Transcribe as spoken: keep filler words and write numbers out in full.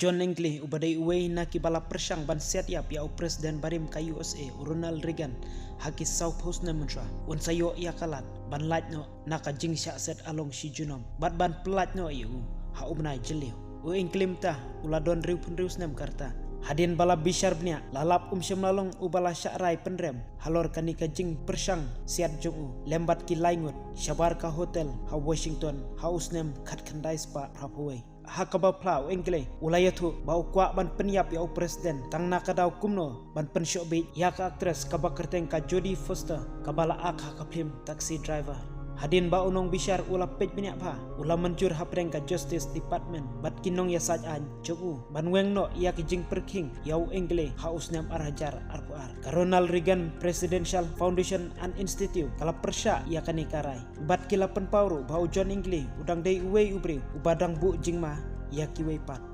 John Hinckley, uba dei uwei na kiba la pyrshang ban siat ïap ïa u President barim ka U S A, u Ronald Reagan, ha ki sawphew snem mynshuwa, un sa ïoh ïa ka lad ban lait noh na ka jingshah set along shi junom bad ban pyllait noh ïa u ha u bnai Jylliew. U Hinckley mynta u la don hynriewphew hynriew snem ka rta. Hadien ba la bishar bniah, la lap um shym la long uba la shah rai pynrem halor kane ka jingpyrshang siat jong u lem bad ki lai ngut shabar ka hotel ha Washington ha u snem khatkhyndai spah phraphew wei. Ha kaba phla, u Hinckley u la ïathuh ba u kwah ban pynïap ïa u President tang na ka daw kumno ban pynshoh bieit ïa ka actress kaba kyrteng ka Jodie Foster, kaba la ak ha ka phlim Taxi Driver. Hadien ba u nongbishar u la peit bniah bha, u la mynjur hapdeng ka Justice Department bad ki nongïasaid aiñ jong u ban weng noh ïa ki jingpyrkhing ïa u Hinckley ha u snem ar hajar arphew ar. Ka Ronald Reagan Presidential Foundation and Institute ka la pyrshah ïa kane ka rai bad ki la pynpaw ruh ba u John Hinckley u dang dei uwei u briew uba dang buh jingma ïa kiwei pat.